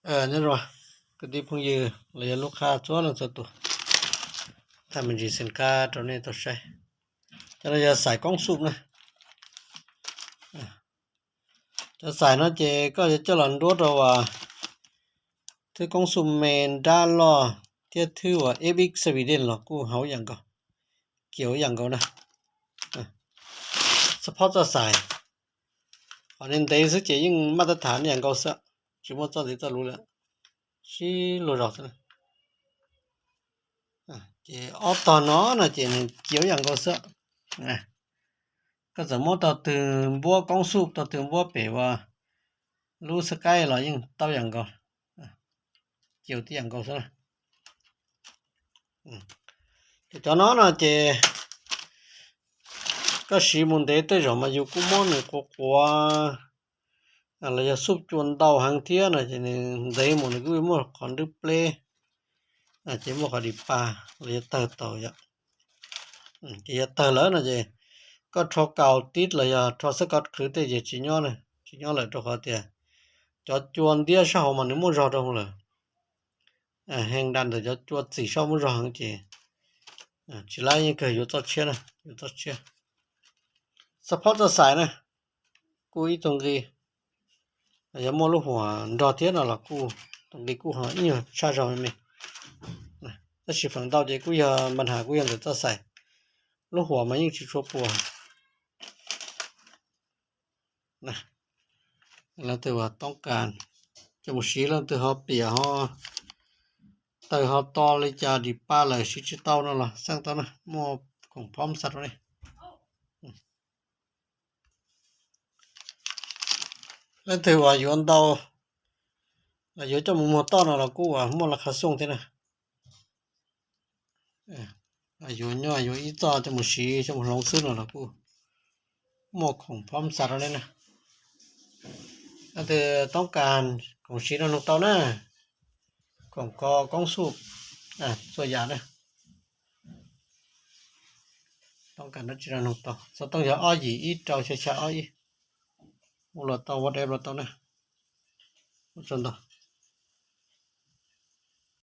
Nyob zoo kwv tij phooj ywg los yog lub qhab txhua leej txhua tus, thaij me ntsis xeem kab rau nej tau saib. Cov no yog xais koob xub na. Cov xais no ces koj yuav coj los nruab rau uas thwb koob xub me nrab loj thiab thwb uas F X Saviden los kuj haus ib yam nkaus, kiv ib yam nkaus na. Xab phob txoj xais, qhov ntev xwb ces yeej maj tab tham ib yam nkaus xwb, tsis muaj txoj ntev txoj luv lawm, sib luag zog xwb. Ces ob tog no no ces nws kiv ib yam nkaus xwb. Koj txawm muab tau twg npuab koob xub, tau twg npuab pem uas lub xab kaib los yeej tau yam nkaus, kiv tib yam nkaus xwb. Ces cov no no ces koj siv mus ntev tej zaum mas yus kuj muab nws quav quav los yog xub cua ntau heev thiab no ces nws ntev mus nws kuj muaj qhov nrwb pleb, ces muaj qhov dim pa los yog tawg tau yom. Ces yog tawg lawm no ces koj rho kaus tib los yog rho xab kos qhwv tej ces tsis nyob, tsis nyob lawm rau qhov tias cov cua ntiab sab hauv mas nws muaj zog rau lawm. Hee da ntawm cov cua txim sab muaj zog heev ces tsis laib, yeej kawg yuav txoj tshiab na, yuav txoj tshiab. Xab phob txoj xais na, kuj ib tug nqi, yog muaj lub huam nrog thiab no los kuj tus nqi kuj ho ib nyuag tshaj zog me me. Tab sis feem ntau ces kuj yog npa nham kuj yog ntawm txoj xais, lub huam mas yeej tsis tshua puas. Leej twg uas toob kas coj mus siv, leej twg ho piam ho tawg ho to li cas dim pa lawm siv tsis tau no los xeeb tau na, muaj khoom phob xa rau nej. Leej twg uas yuav ntau los yuav coj mus muag toj no los kuj uas muaj laj kha xooj thiab na. Yuav nyob yuav ib txoj coj mus siv coj mus hloov xwb no los kuj muaj khoom phob xa rau nej na. Leej twg toob kas khoom siv no nug tau na, khoom kho koob xub txhua yam na. Toob kas no tsis no nug tau, xov tooj yog ob yim ib rau xya xya ob ib. Hu los tau, WhatsApp los tau na. Ua tsaug ntau.